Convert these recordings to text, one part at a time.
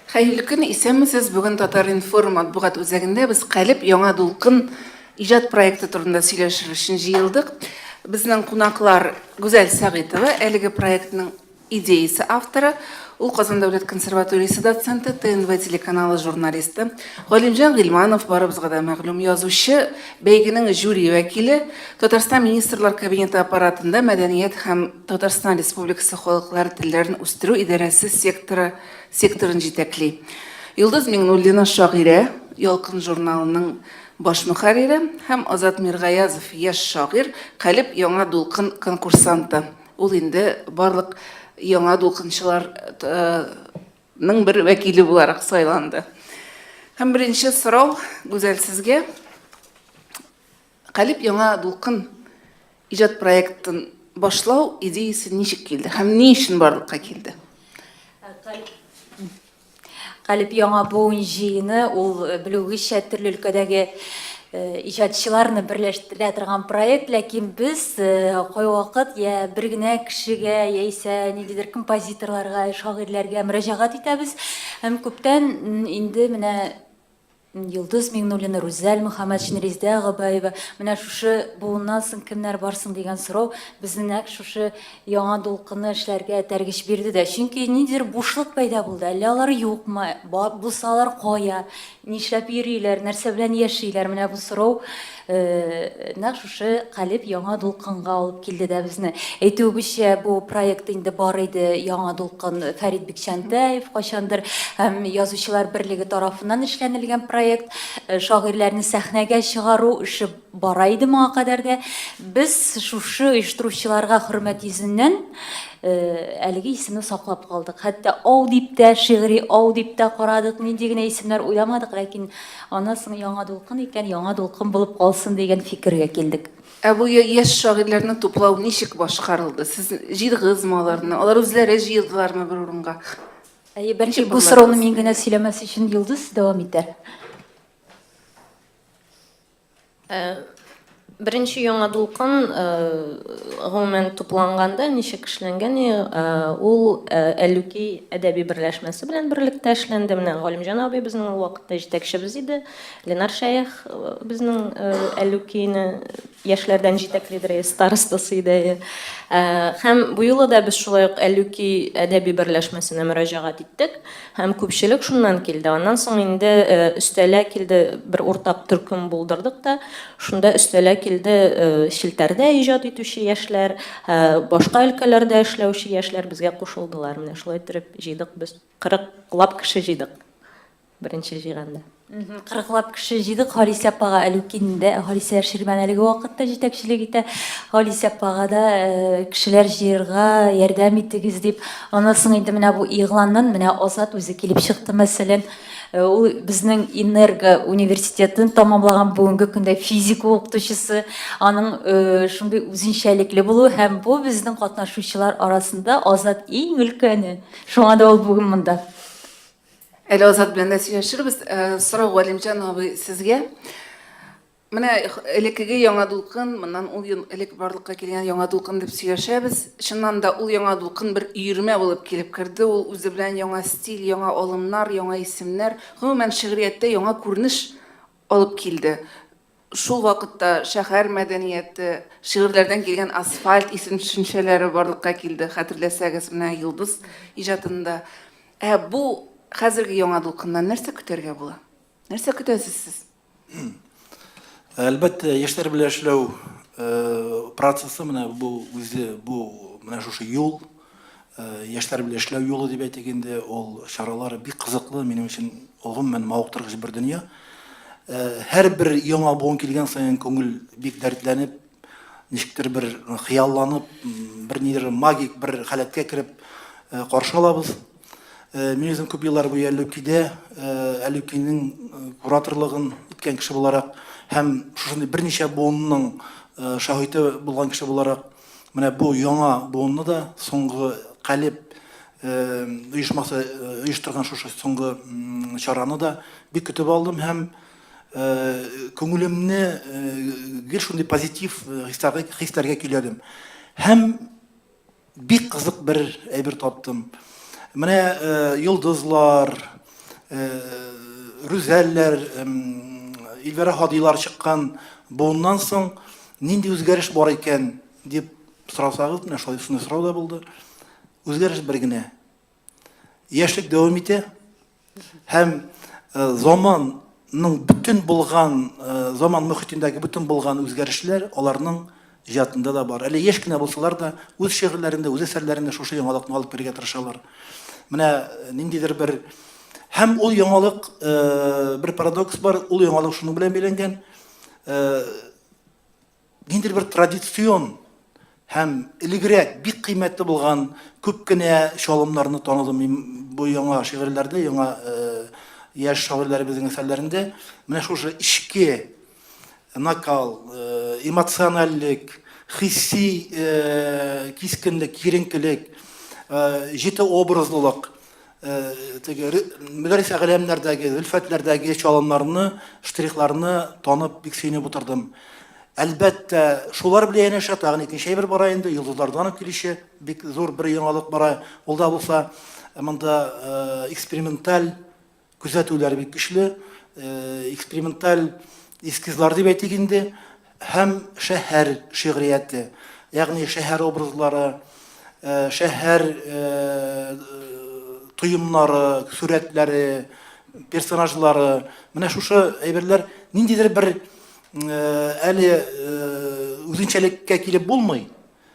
Хәерле көн, исәнмесез. Бүген Татар-информ матбугат үзәгендә без Калеб яңа дулкын иҗат проекты турында сөйләшер өчен җыелдык. Безнең кунаклар Гүзәл Сәгыйтова, әлеге проектның идеясе авторы, ул Казан дәүләт консерваториясе доценты, ТНВ телеканалы журналисты, Галимҗан Гыйльманов, барыбызга да мәгълүм язучы, бәйгенең жюри вәкиле, Татарстан Министрлар Кабинеты аппаратында мәдәният һәм Татарстан Республикасы халыклары телләрен үстерү идарәсе секторы секторын җитәкли. Йолдыз Миңнуллина шагыйрә, Ялкын журналының баш мөхәррире һәм Азат Миргаязов яшь шагыйрь, Калеб яңа дулкын конкурсанты. Ул инде барлык яңа дулкынчылар ның бер вәкиле буларак сайланды. Һәм беренче сорау, Гүзәл, сезгә. Калеб яңа дулкын иҗат проектын башлау идеясе ничек килде һәм ни өчен барлыкка килде? Калеб яңа буын җыены ул э, белүегезчә төрле өлкәдәге э, иҗатчыларны берләштерә торган проект, ләкин без э, кайвакыт я бер генә кешегә яисә ниндидер композиторларга, шагыйрьләргә мөрәҗәгать итәбез. Һәм күптән инде менә Йолдыз Миңнуллина, Рүзәл Мөхәммәтшин, Резидә Гобәева, менә шушы буыннан соң кемнәр бар соң дигән сорау безне нәкъ шушы яңа дулкынны эшләргә этәргеч бирде дә. Чөнки ниндидер бушлык пәйда булды. Әллә алар юкмы? Булса алар кая? Нишләп йөриләр? Нәрсә белән яшиләр? Менә бу сорау нәкъ шушы Калеб яңа дулкынга алып килде дә безне. Әйтүебезчә, бу проект инде бар иде, Яңа дулкын Фәрит Бикчәнтәев кайчандыр һәм Язучылар берлеге тарафыннан эшләнелгән проект. Шагыйрьләрне сәхнәгә чыгару эше бара иде моңа кадәр дә. Без шушы оештыручыларга хөрмәт йөзеннән әлеге исемне саклап калдык. Хәтта ау дип тә, шигъри ау дип тә карадык, нинди генә исемнәр уйламадык, ләкин Аннан соң яңа дулкын икән, яңа дулкын булып калсын дигән фикергә килдек. Ә бу яшь шагыйрьләрне туплау ничек башкарылды? Сез җыйдыгызмы аларны? Алар үзләре җыелдылармы бер урынга? Әйе, бәлки бу сорауны мин генә сөйләмәс өчен Йолдыз дәвам итәр. Беренче яңа дулкын гомумән тупланганда ничек эшләнгән, ул Әллүки әдәби берләшмәсе белән берлектә эшләнде. Менә Галимҗан абый безнең ул вакытта җитәкчебез иде. Ленар Шәех безнең Әллүкине яшьләрдән җитәклидер, старостасы иде. Һәм бу юлы да без шулай ук Әллүки әдәби берләшмәсенә мөрәҗәгать иттек. Һәм күпчелек шуннан килде. Аннан соң инде өстәлә килде, бер уртак төркем булдырдык та, шунда өстәлә килде челтәрдә иҗат итүче яшьләр, башка өлкәләрдә эшләүче яшьләр безгә кушылдылар. Менә шулай иттереп җыйдык без. 40 лап кеше җыйдык беренче җыйганда. Кырыклап кеше җыйдык. Халисә апага Әлүкиндә, Халисә Ширмән әлеге вакытта җитәкчелек итә. Халисә апага да э, кешеләр җыярга ярдәм итегез дип. Аннан соң инде менә бу игъланнан менә Азат үзе килеп чыкты, мәсәлән. Э, ул безнең Энерго университетын тамамлаган бүгенге көндә физика укытучысы. Аның э, шундый үзенчәлекле булуы һәм бу безнең катнашучылар арасында Азат иң өлкәне. Шуңа да ул бүген монда. Әле Азат белән дә сөйләшербез. Э, сорау Галимҗан абый сезгә. Менә элеккеге яңа дулкын, моннан ул ел элек барлыкка килгән яңа дулкын дип сөйләшәбез. Чыннан да ул яңа дулкын бер өермә булып килеп керде. Ул үзе белән яңа стиль, яңа алымнар, яңа исемнәр, гомумән шигърияттә яңа күренеш алып килде. Шул вакытта шәһәр мәдәнияте, шигырьләрдән килгән асфальт исем төшенчәләре барлыкка килде, хәтерләсәгез, менә Йолдыз иҗатында. Ә бу хәзерге яңа дулкыннан нәрсә көтәргә була? Нәрсә көтәсез сез? Әлбәттә, яшьләр белән эшләү процессы менә бу үзе бу менә шушы юл яшьләр белән эшләү юлы дип әйтик инде, ул чаралар бик кызыклы, минем өчен ул гомумән мавыктыргыч бер дөнья. Һәрбер яңа буын килгән саен күңел бик дәртләнеп, ничектер бер хыялланып, бер нидер магик бер халәткә кереп каршы алабыз. Мин үзем күп еллар буе Әллүкидә, Әллүкинең кураторлыгын иткән кеше буларак һәм шушындый берничә буынның шаһиты булган кеше буларак, Менә бу яңа буынны да соңгы Калеб оешмасы оештырган шушы соңгы чараны да бик көтеп алдым һәм күңелемне гел шундый позитив хисләргә көйләдем. Һәм бик кызык бер әйбер таптым. Менә йолдызлар, Рүзәлләр, Илвера Һадилар чыккан буыннан соң нинди үзгәреш бар икән дип сорасагыз, менә шулай шундый сорау да булды. Үзгәреш бер генә. Яшьлек дәвам итә һәм заманның бөтен булган, заман мөхитендәге бөтен булган үзгәрешләр аларның иҗатында да бар. Әле яшь кенә булсалар да, үз шигырьләрендә, үз әсәрләрендә шушы яңалыкны алып керергә тырышалар. Менә ниндидер бер һәм ул яңалык бер парадокс бар, ул яңалык шуның белән бәйләнгән, ниндидер бер традицион һәм элегрәк бик кыйммәтле булган күп кенә чалымнарны таныдым мин бу яңа шигырьләрдә, яңа яшь шагыйрьләребезнең әсәрләрендә. Менә шушы эчке накал, эмоциональлек, хисси кискенлек, киеренкелек, җете образлылык, теге Мөдәррис Әгъләмнәрдәге, Зөлфәтләрдәге чалымнарны, штрихларны танып бик сөенеп утырдым. Әлбәттә, шулар белән янәшә тагын икенче әйбер бара инде, йолдызлардан ук килүче бик зур бер яңалык бара. Ул да булса монда эксперименталь күзәтүләр бик көчле, эксперименталь эскизлар дип әйтик инде, һәм шәһәр шигърияте, ягъни шәһәр образлары, шәһәр тоемнары, сурәтләре, персонажлары, менә шушы әйберләр ниндидер бер әле үзенчәлеккә килеп булмый.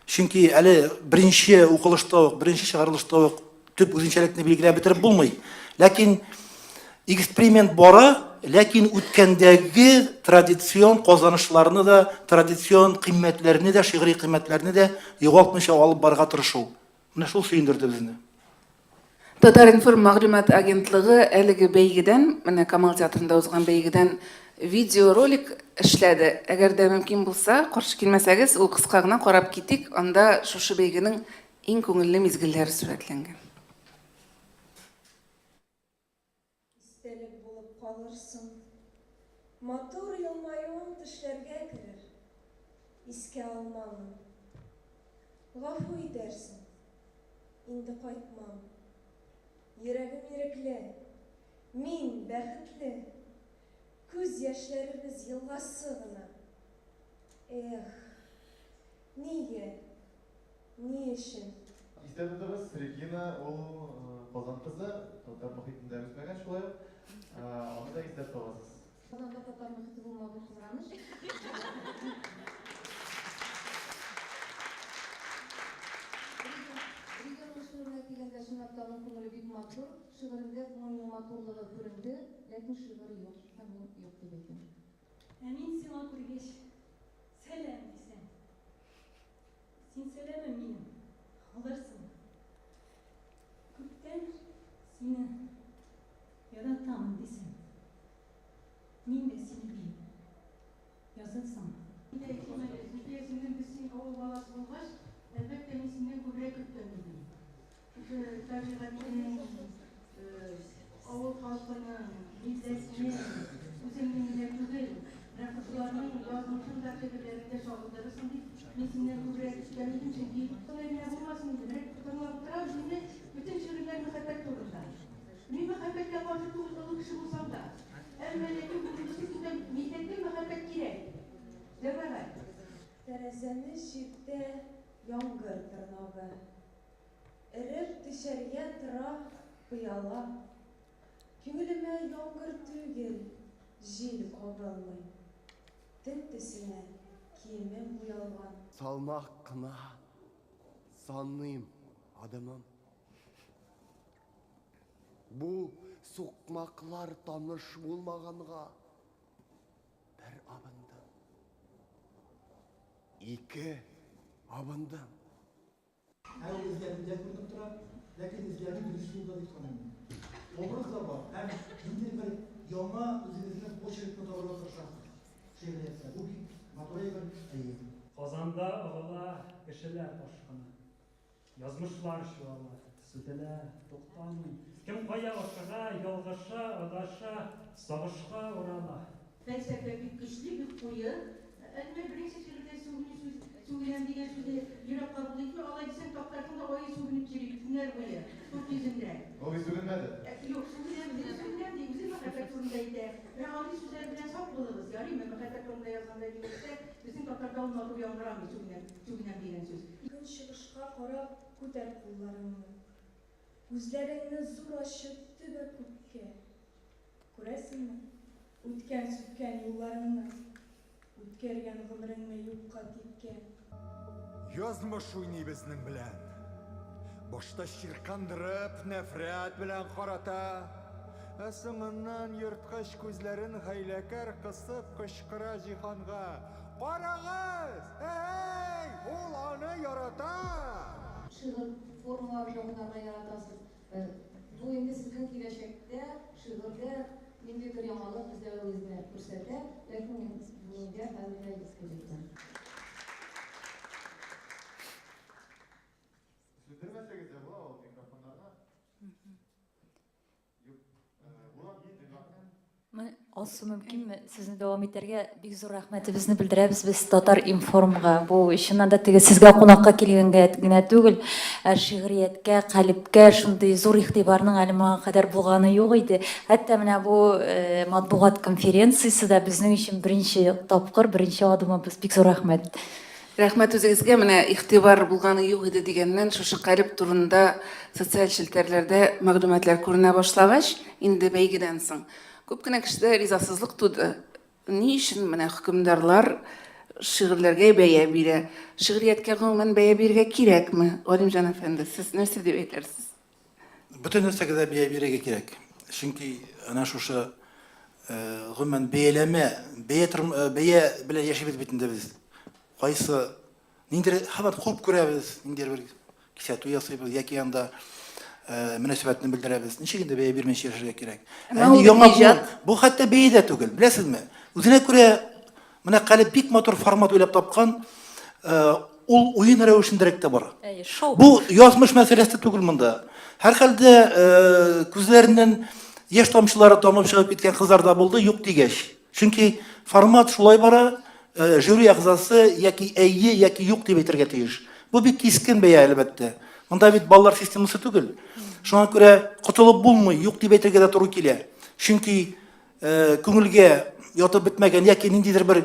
Чөнки әле беренче укылышта ук, беренче чыгарылышта ук төп үзенчәлекне билгеләп бетереп булмый. Ләкин эксперимент бара, ләкин үткәндәге традицион казанышларны да, традицион кыйммәтләрне дә, шигъри кыйммәтләрне дә югалтмыйча алып барырга тырышу. Менә шул сөендерде безне. Татар-информ мәгълүмат агентлыгы әлеге бәйгедән, менә Камал театрында узган бәйгедән видеоролик эшләде. Әгәр дә мөмкин булса, каршы килмәсәгез, ул кыска гына карап китик, анда шушы бәйгенең иң күңелле мизгелләре сурәтләнгән. Истәлек булып калырсың. Матур елмаюың төшләргә керер. Искә алмамын. Гафу итәрсең. Инде кайтмам. Йөрәгем ирекле. Мин, бәхетле. Күз яшьләребез елгасы гына. Эх, нигә? Ни өчен? Истә тотыгыз, Регина ул Казан кызы, татар мохитендә үсмәгән шулай ук. Аны да истә тотасыз. Казанда татар мохите булмавы кызганыч. Регинаның шигыренә килгәндә, чынлап та аның күңеле бик матур. Шигырендә күңелнең матурлыгы күренде, ләкин шигырь юк һәм мин юк дип әйтәм. Ә мин сиңа күргәч, сәлам дисәм. Син сәламем минем, алырсың. Күптән сине яратамын дисәм, мин дә сине диеп язылсам. Мин дә әйтим әле, Зөлфия сеңлем, без син авыл баласы булгач, әлбәттә, мин синнән күбрәк көткән идем. Шушы табигатьнең, авыл халкының, милләтнең, үзеңнең генә түгел, менә шушыларның язмышын да шигырьләреңдә чагылдырырсың дип, мин синнән күбрәк көткән идем, чөнки алай гына булмасын инде, менә тыңлап торабыз инде, бөтен шигырьләр мәхәббәт турында. Мин мәхәббәткә каршы түгел, олы кеше булсам да. Әмма ләкин бүгенгесе көндә милләткә мәхәббәт кирәк, җәмәгать. Тәрәзәне чиртә яңгыр тырнагы. Эреп төшәргә тора пыяла. Күңелемә яңгыр түгел, җил кагылмый. Төн төсенә киемем буялган. Салмак кына саныйм адымым. Бу сукмаклар таныш булмаганга бер абындым. Ике абындым. Ә ул эзләнүдә күренеп тора, ләкин эзләнү дөрес юлда дип саныйм мин. Образ да бар һәм ниндидер бер яңа үзегезнең почеркны табарга тырышасыз шигърияттә. Бу бик матур әйбер, әйе. Казанда агыла кешеләр ташкыны. Язмышлар чуала, сүтелә, туктамый. Кем кая ашыга, ялгыша, адаша, сагышка урала. Фәлсәфә бик көчле, бик куе. Әмма беренче шигырьдә сүгенү сүз, сүгенәм дигән сүзне йөрәк кабул итми. Алай дисәң, такташның да ае сүгенеп йөри көннәр буе күк йөзендә. Ул бит сүгенмәде. Юк, сүгенәм, мин сүгенәм. Ярыймы, мәхәббәт турында язганда бигрәк тә, безнең татарда ул матур яңгырамый, сүгенәм, сүгенәм дигән сүз. Көнчыгышка карап күтәр кулларыңны. Күзләреңне зур ачып төбә күккә. Күрәсеңме, үткән-сүткән юлларыңны, Үткәргән гомереңне юкка тиккә. Язмыш уйный безнең белән. Башта чиркандырып, нәфрәт белән карата, ә соңыннан ерткыч күзләрен хәйләкәр кысып кычкыра җиһанга, Карагыз! Әй, ул аны ярата! Шигырь формаларын да уйнарга яратасыз. Бу инде сезнең киләчәктә шигырьдә ниндидер яңалык эзләвегезне күрсәтә, ләкин мин бүгенгә хәзергә юк дип әйтәм. Сүндермәсәгез дә була ул микрофоннарны. Юк, була, Алсу, мөмкинме сезне дәвам итәргә? Бик зур рәхмәтебезне белдерәбез без Татар-информга. Бу чыннан да теге сезгә кунакка килгәнгә генә түгел, ә шигърияткә, калебкә шундый зур игътибарның әле моңа кадәр булганы юк иде. Хәтта менә бу э, матбугат конференциясе дә безнең өчен беренче тапкыр, беренче адымыбыз. Бик зур рәхмәт. Рәхмәт үзегезгә, менә игътибар булганы юк иде дигәннән, шушы калеб турында социаль челтәрләрдә мәгълүматлар күренә башлагач, инде бәйгедән соң, күп кенә кешедә ризасызлык туды. Ни өчен менә хөкемдарлар шигырьләргә бәя бирә? Шигърияткә гомумән бәя бирергә кирәкме? Галимҗан әфәнде, сез нәрсә дип әйтерсез? Бөтен нәрсәгә дә бәя бирергә кирәк. Чөнки әнә шушы гомумән бәяләмә, бәя бәя белән яшибез бит инде без. Кайсы ниндидер һаман хуп күрәбез, ниндидер бер кисәтү ясыйбыз яки анда мөнәсәбәтне белдерәбез. Ничек инде бәя бирмәенчә яшәргә кирәк? Әмма ул яңа иҗат. Бу хәтта бәя дә түгел, беләсезме? Үзенә күрә менә Калеб бик матур формат уйлап тапкан, ул уен рәвешендәрәк тә бара. Әйе, шоу. Бу язмыш мәсьәләсе түгел монда. Һәрхәлдә күзләреннән яшь тамчылары тамып чыгып киткән кызлар да булды, юк дигәч. Чөнки формат шулай бара, жюри әгъзасы яки әйе, яки юк дип әйтергә тиеш. Бу бик кискен бәя, әлбәттә. Монда бит баллар системасы түгел. Шуңа күрә котылып булмый, юк дип әйтергә дә туры килә. Чөнки күңелгә ятып бетмәгән яки ниндидер бер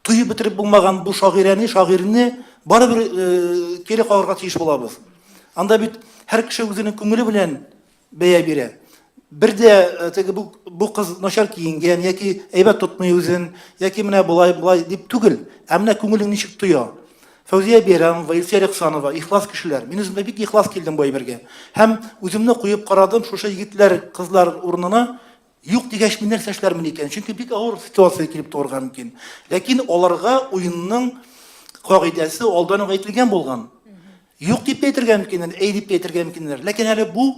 тоеп бетереп булмаган бу шагыйрәне, шагыйрьне барыбер э, кире кагарга тиеш булабыз. Анда бит һәр кеше үзенең күңеле белән бәя бирә. Бер дә э, теге бу, бу кыз начар киенгән яки әйбәт тотмый үзен, яки менә болай болай дип түгел, ә менә күңелең ничек тоя. Фәүзия Бәйрәмова, Илсөя Рөхсанова, ихлас кешеләр. Мин үзем дә бик ихлас килдем бу әйбергә. Һәм үземне куеп карадым шушы егетләр, кызлар урынына. Юк дигәч, мин нәрсә эшләрмен икән? Чөнки бик авыр ситуация килеп туарга мөмкин. Ләкин аларга уенның кагыйдәсе алдан ук әйтелгән булган. Юк дип тә әйтергә мөмкиннәр, әй дип тә әйтергә мөмкиннәр. Ләкин әле бу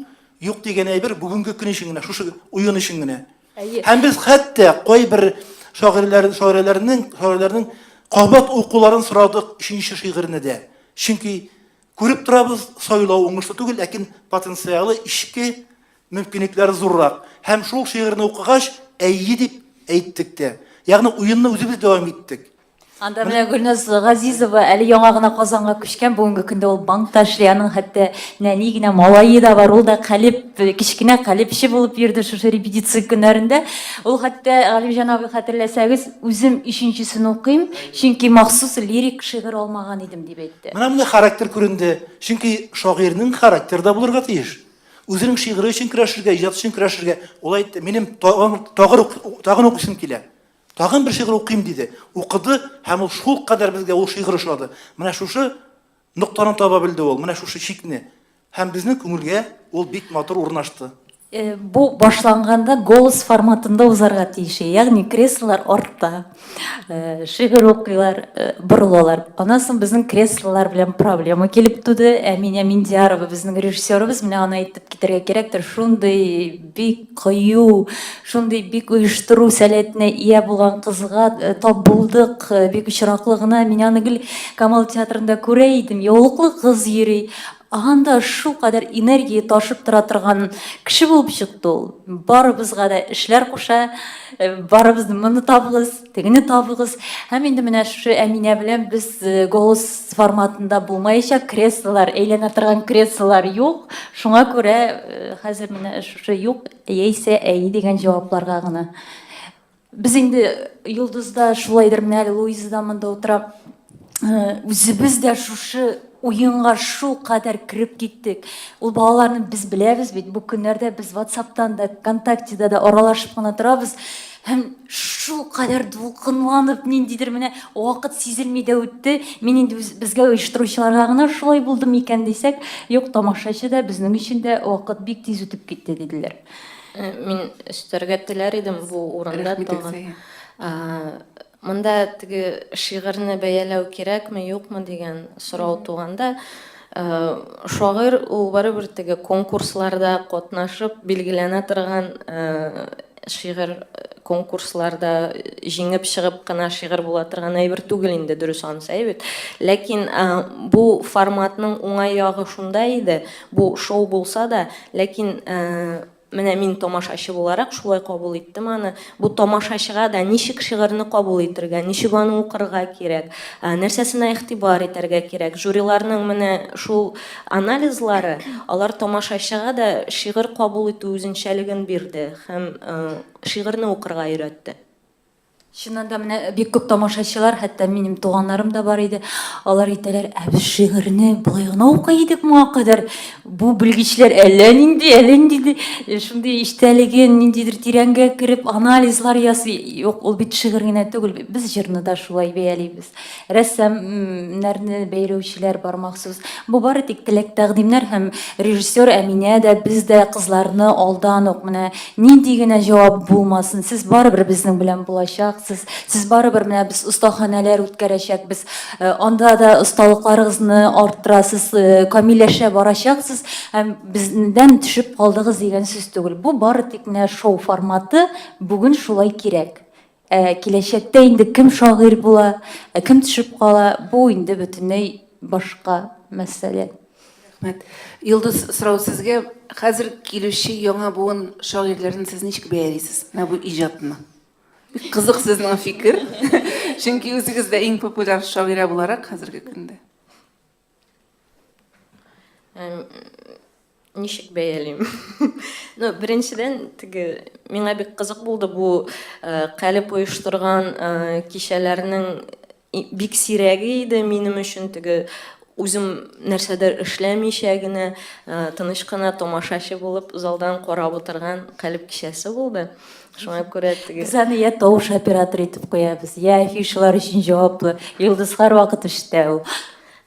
юк дигән әйбер бүгенге көн өчен генә, шушы уен өчен генә. Һәм без хәтта кайбер шагыйрьләр, шагыйрьләрнең, шагыйрьләрнең кабат укуларын сорадык өченче шигырьне дә. Чөнки күреп торабыз, сайлау уңышлы түгел, ләкин потенциалы эчке Мөмкинлекләре зуррак. Һәм шул шигырьне укыгач, әйе дип әйттек тә. Ягъни уенны үзебез дәвам иттек. Анда менә Гөлназ Газизова әле яңа гына Казанга күчкән, бүгенге көндә ул банкта эшли, аның хәтта нәни генә малае да бар, ул да калеб, кечкенә калебче булып йөрде шушы репетиция көннәрендә. Ул хәтта, Галимҗан абый, хәтерләсәгез, үзем өченчесен укыйм, чөнки махсус лирик шигырь алмаган идем, дип әйтте. Менә монда характер күренде. Чөнки шагыйрьнең характеры да булырга тиеш. Үзенең шигыре өчен көрәшергә, иҗат өчен көрәшергә. Ул әйтте, минем тагын, тагын, тагын укыйсым килә. Тагын бер шигырь укыйм диде. Укыды һәм ул шул кадәр безгә ул шигырь ошады. Менә шушы ноктаны таба белде ул, менә шушы чикне. Һәм безнең күңелгә ул бик матур урнашты. Э, бу башланганда голос форматында узарга тиеш, ягъни креслолар артта. Э, шигырь укыйлар, э, борылалар. Аннан соң безнең креслолар белән проблема килеп туды. Әминә Миндиярова безнең режиссерыбыз, менә аны әйтеп китәргә кирәктер, шундый бик кыю, шундый бик оештыру сәләтенә ия булган кызга э, тап булдык, бик очраклы гына. Мин аны гел Камал театрында күрә идем, яулыклы кыз йөри. Анда шулкадәр энергия ташып тора торган кеше булып чыкты ул. Барыбызга да эшләр куша, э, барыбызны моны табыгыз, тегене табыгыз. Һәм инде менә шушы Әминә белән без э, голос форматында булмаячак, креслолар, әйләнә торган креслолар юк. Шуңа күрә э, хәзер менә шушы юк яисә әйе дигән җавапларга гына. Без инде Йолдызда шулайдыр, менә әле Луиза да монда утыра. Э, үзебез дә шушы уенга шул кадәр кереп киттек. Ул балаларны без беләбез бит. Бу көннәрдә без WhatsApp'тан да, ВКонтактеда да аралашып кына торабыз. Һәм шул кадәр дулкынланып, ниндидер менә вакыт сизелми дә үтте. Мин инде үз, безгә оештыручыларга гына шулай булды микән дисәк, юк, тамашачы да безнең өчен дә вакыт бик тиз үтеп китте диделәр. Э, мин өстәргә теләр идем бу урында тагын. Монда теге шигырьне бәяләү кирәкме, юкмы дигән сорау туганда, э, шагыйрь ул барыбер теге конкурсларда катнашып билгеләнә торган э, шигырь конкурсларда җиңеп чыгып кына шигырь була торган әйбер түгел инде, дөрес анысы әйбәт. Ләкин бу форматның уңай ягы шунда иде, бу шоу булса да, ләкин менә мин тамашачы буларак шулай кабул иттем аны. Бу тамашачыга да ничек шигырьне кабул итергә, ничек аны укырга кирәк, нәрсәсенә игътибар итәргә кирәк. Жюриларның менә шул анализлары, алар тамашачыга да шигырь кабул итү үзенчәлеген бирде һәм шигырьне укырга өйрәтте. Чыннан да менә бик күп тамашачылар, хәтта минем туганнарым да бар иде. Алар әйтәләр, ә без шигырьне болай гына укый идек моңа кадәр. Бу белгечләр әллә нинди, әллә нинди шундый эчтәлеген ниндидер тирәнгә кереп анализлар ясый. Юк, ул бит шигырь генә түгел. Без җырны да шулай бәялибез. Рәссамнарны бәйләүчеләр бар махсус. Бу бары тик теләк-тәкъдимнәр һәм режиссер Әминә дә, без дә кызларны алдан ук менә нинди генә җавап булмасын, сез барыбер безнең белән булачаксыз, сез барыбер менә без остаханәләр үткәрәчәкбез, э, анда да осталыкларыгызны арттырасыз, э, камилләшә барачаксыз һәм бездән төшеп калдыгыз дигән сүз түгел. Бу бары тик менә шоу форматы, бүген шулай кирәк. Ә киләчәктә инде кем шагыйрь була, ә кем төшеп кала, бу инде бөтенләй башка мәсьәлә. Рәхмәт. Йолдыз, сорау сезгә. Хәзер килүче яңа буын шагыйрьләрен сез ничек бәялисез? Менә бу иҗатны. Бик кызык сезнең фикер. Чөнки үзегез дә иң популяр шагыйрә буларак хәзерге көндә. Ничек бәялим? Ну, беренчедән, теге миңа бик кызык булды бу э, калеб оештырган э, кичәләрнең бик сирәге иде минем өчен теге үзем нәрсәдер эшләмичә генә э, тыныч кына тамашачы булып залдан карап утырган калеб кичәсе булды. Шуңа күрә теге Без аны я тавыш операторы итеп куябыз, я афишалар өчен җаваплы. Йолдыз һәрвакыт эштә ул.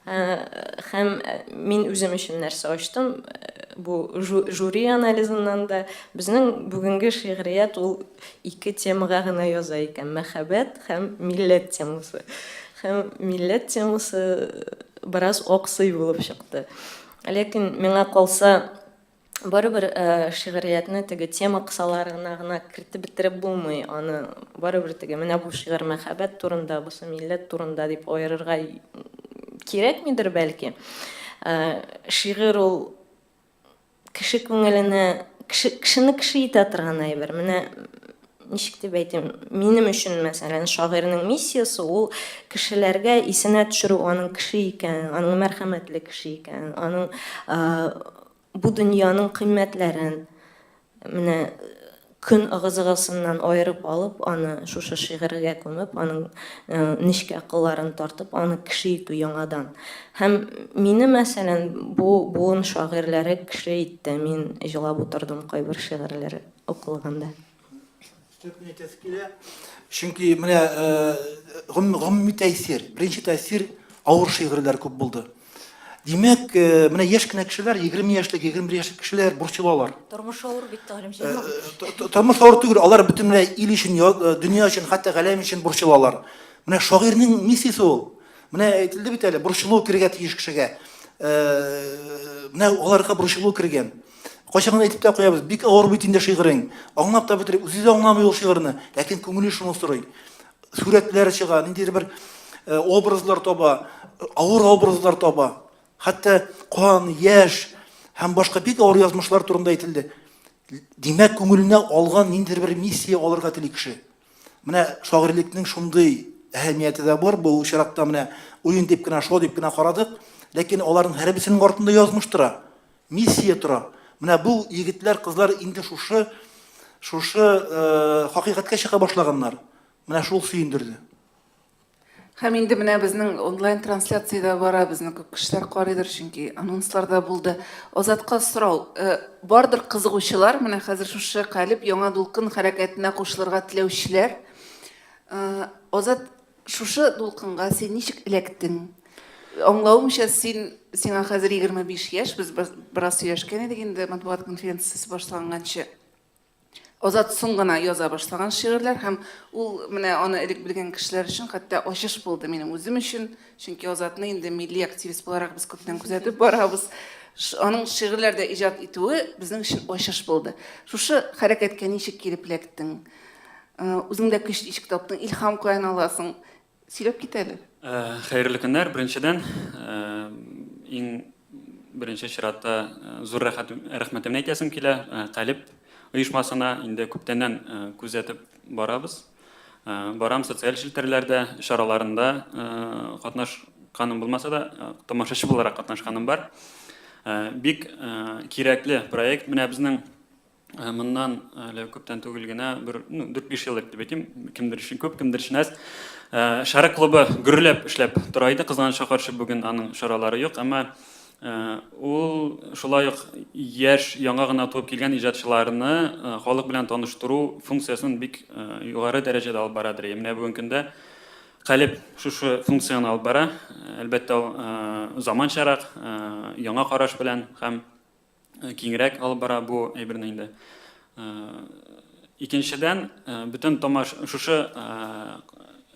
Һәм мин үзем өчен нәрсә ачтым, бу жюри анализыннан да, безнең бүгенге шигърият ул ике темага гына яза икән, мәхәббәт һәм милләт темасы. Һәм милләт темасы бераз аксый булып чыкты. Ләкин миңа калса, Барыбер шигъриятне теге тема кысаларына гына кертеп бетереп булмый. Аны барыбер теге менә бу шигырь мәхәббәт турында, бусы милләт турында дип аерырга кирәкмидер бәлки. Шигырь ул кеше күңеленә, кеше, кешене кеше итә торган әйбер. Менә ничек дип әйтим, минем өчен, мәсәлән, шагыйрьнең миссиясе ул кешеләргә исенә төшерү аның кеше икәнен, аның мәрхәмәтле кеше икәнен, аның бу дөньяның кыйммәтләрен менә көн ыгы-зыгысыннан аерып алып, аны шушы шигырьгә күмеп, аның нечкә кылларын тартып, аны кеше итү яңадан. Һәм мине, мәсәлән, бу буын шагыйрьләре кеше итте. Мин җылап утырдым кайбер шигырьләре укылганда. Өстәп кенә әйтәсе килә. Чөнки менә гомуми тәэсир, беренче тәэсир авыр шигырьләр күп булды. Димәк, менә яшь кенә кешеләр, 20 яшьлек, 21 яшьлек кешеләр борчылалар. Тормыш авыр бит, Галимҗан абый. Тормыш авыр түгел, алар бөтенләй ил өчен, дөнья өчен, хәтта галәм өчен борчылалар. Менә шагыйрьнең миссиясе ул. Менә әйтелде бит әле, борчылу керергә тиеш кешегә. Менә аларга борчылу кергән. Кайчагында әйтеп тә куябыз, бик авыр бит инде шигырең. Аңлап та бетереп, үзе дә аңламый ул шигырьне, ләкин күңеле шуны сорый. Сурәтләр чыга, ниндидер бер э, образлар таба, авыр образлар таба. Хәтта кан, яшь һәм башка бик авыр язмышлар турында әйтелде. Димәк, күңеленә алган ниндидер бер миссия алырга тели кеше. Менә шагыйрьлекнең шундый әһәмияте дә бар. Бу очракта менә уен дип кенә, шоу дип кенә карадык, ләкин аларның һәрберсенең артында язмыш тора. Миссия тора. Менә бу егетләр, кызлар инде шушы Шушы хакыйкатькә чыга башлаганнар. Менә шул сөендерде. Һәм инде менә безнең онлайн трансляция дә бара, безне күп кешеләр карыйдыр, чөнки анонслар да булды. Азатка сорау, э, бардыр кызыгучылар, менә хәзер шушы Калеб яңа дулкын хәрәкәтенә кушылырга теләүчеләр. Э, Азат, шушы дулкынга син ничек эләктең? Аңлавымча, син сиңа хәзер 25 яшь, без бераз сөйләшкән идек инде матбугат конференциясе башланганчы. Азат соң гына яза башлаган шигырьләр һәм ул менә аны элек белгән кешеләр өчен хәтта ачыш булды минем үзем өчен, чөнки Азатны инде милли активист буларак без күптән күзәтеп барабыз. Аның шигырьләр дә иҗат итүе безнең өчен ачыш булды. Шушы хәрәкәткә ничек килеп эләктең? Үзеңдә көч ничек таптың? Илһам каян аласың? Сөйләп кит әле. Хәерле көннәр. Беренчедән, иң беренче чиратта зур рәхәт, рәхмәтемне әйтәсем килә. Калеб оешмасына инде күптәннән күзәтеп барабыз. Барам социаль челтәрләрдә, чараларында катнашканым булмаса да, тамашачы буларак катнашканым бар. Бик кирәкле проект. Менә безнең Моннан әле күптән түгел генә, бер, ну, 4-5 ел элек дип әйтим, кемдер өчен күп, кемдер өчен әз. Шәрык клубы гөрләп эшләп тора иде, кызганычка каршы бүген аның чаралары юк, әмма ул шулай ук яшь, яңа гына туып килгән иҗатчыларны халык белән таныштыру функциясен бик югары дәрәҗәдә алып барадыр. Менә бүгенге көндә Калеб шушы функцияне алып бара. Әлбәттә, ул заманчарак, яңа караш белән һәм киңрәк алып бара бу әйберне инде. Икенчедән, бөтен тамаш шушы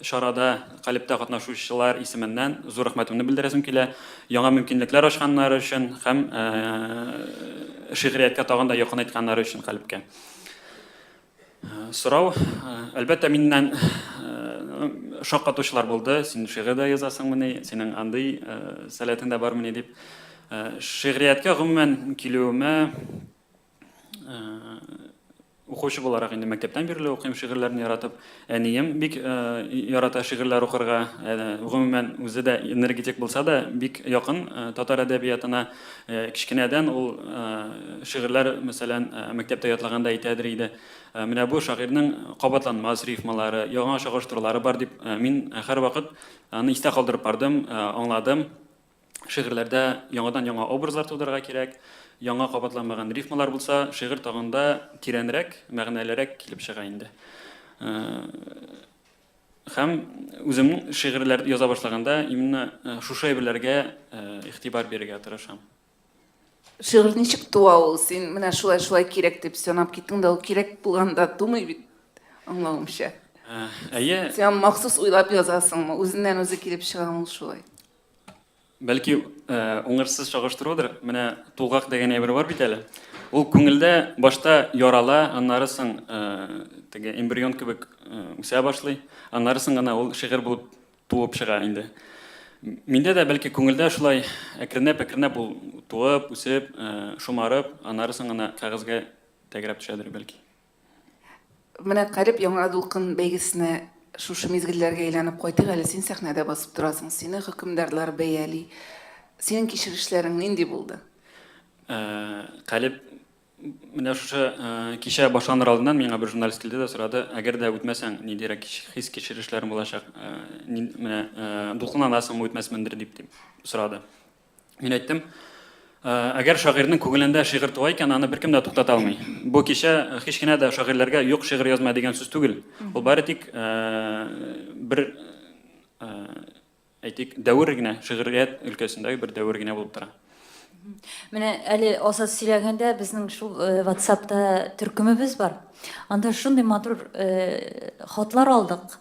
чарада Калебтә катнашучылар исеменнән зур рәхмәтемне белдерәсем килә. Яңа мөмкинлекләр ачканнары өчен һәм шигърияткә тагын да якынайтканнары өчен Калебкә. Сорау, әлбәттә, миннән шаккатучылар булды. Син шигырь дә язасыңмыни, синең андый сәләтең дә бармыни дип. Шигърияткә гомумән килүемә укучы буларак инде мәктәптән бирле укыйм шигырьләрне яратып. Әнием бик ярата шигырьләр укырга. Гомумән, үзе дә энергетик булса да, бик якын татар әдәбиятына. Кечкенәдән ул шигырьләр, мәсәлән, мәктәптә ятлаганда әйтәдер иде. Менә бу шагыйрьнең кабатланмас рифмалары, яңа чагыштырулары бар дип, мин һәрвакыт аны истә калдырып бардым, аңладым. Шигырьләрдә яңадан-яңа образлар тудырырга кирәк, яңа кабатланмаган рифмалар булса, шигырь тагын да тирәнрәк, мәгънәлерәк килеп чыга инде. Һәм үземнең шигырьләр яза башлаганда именно шушы әйберләргә игътибар бирергә тырышам. Шигырь ничек туа ул? Син менә шулай-шулай кирәк дип санап киттең дә, ул кирәк булганда тумый бит, аңлавымча. Әйе. Син аны махсус уйлап язасыңмы? Үзеннән-үзе килеп чыгамы ул шулай? Бәлки, уңышсыз чагыштырудыр, менә тулгак дигән әйбер бар бит әле. Ул күңелдә башта ярала, аннары соң теге эмбрион кебек үсә башлый, аннары соң гына ул шигырь булып туып чыга инде. Миндә дә бәлки күңелдә шулай әкренләп-әкренләп ул туып, үсеп, шомарып, аннары соң гына кәгазьгә тәгәрәп төшәдер бәлки. Менә Калеб яңа дулкын бәйгесенә шушы мизгелләргә әйләнеп кайтыйк әле. Син сәхнәдә басып торасың, сине хөкемдарлар бәяли. Синең кичерешләрең нинди булды? Калеб, менә шушы кичә башланыр алдыннан миңа бер журналист килде дә сорады, әгәр дә үтмәсәң, ниндирәк хис-кичерешләрең булачак, менә дулкынланасыңмы, үтмәсмендер дип сорады. Мин әйттем, әгәр шагыйрьнең күңелендә шигырь туа икән, аны беркем дә туктата алмый. Бу кичә һич кенә дә шагыйрьләргә юк шигырь язма дигән сүз түгел. Ул бары тик бер әйтик, дәвер генә, шигърият өлкәсендәге бер дәвер генә булып тора. Менә әле Азат сөйләгәндә безнең шул WhatsApp-та төркемебез бар. Анда шундый матур э, хатлар алдык.